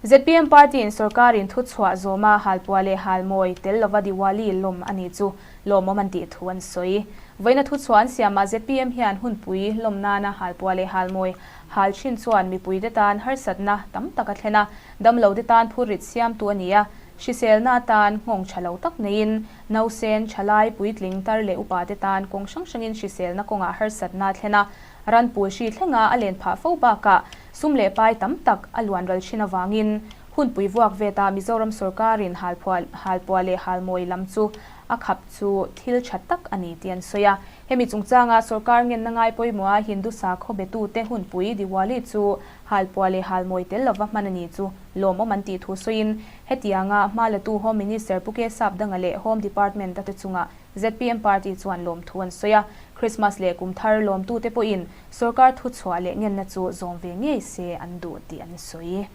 ZPM party-in sorkarin thuchhuah zawma halpuah leh halmawi tel lova Diwali lawm a ni chu lawmawm an tih thu an sawi. Vawiina thuchhuah an siamah ZPM hian hunpui lawm nana halpuah leh halmawi hal thin chuan mipuite tan harsatna tam tak a thlen a, damlote tan phurrit siamtu a ni a, hriselna atan nghawng tha lo tak neiin nausen, thalai, puitling, tar leh upate tan kawng hrang hrangin hriselna kawngah harsatna a thlen a, Ran pul hri thlenga a len phah fo bakah sum leh pai tam tak a luan ral thin avangin hunpui vuak veta Mizoram sorkarin halpuah leh halmawi lam chu a khap chu thil tha tak a ni tih an sawi a. Hemi chungchanga sorkar ngenna ngai pawimawha Hindu sakhaw betute hunpui Diwali chu halpuah leh halmawi tel lova hman a ni chu lawmawm an tih thu sawiin hetianga hma latu Home Minister Pu K Sapdanga leh Home Department-a te chungah ZPM party chuan lawmthu an sawi a, Christmas leh kum thar lawmtute pawhin sorkar thuchhuah leh ngenna chu zawm ve ngei se an duh tih an sawi.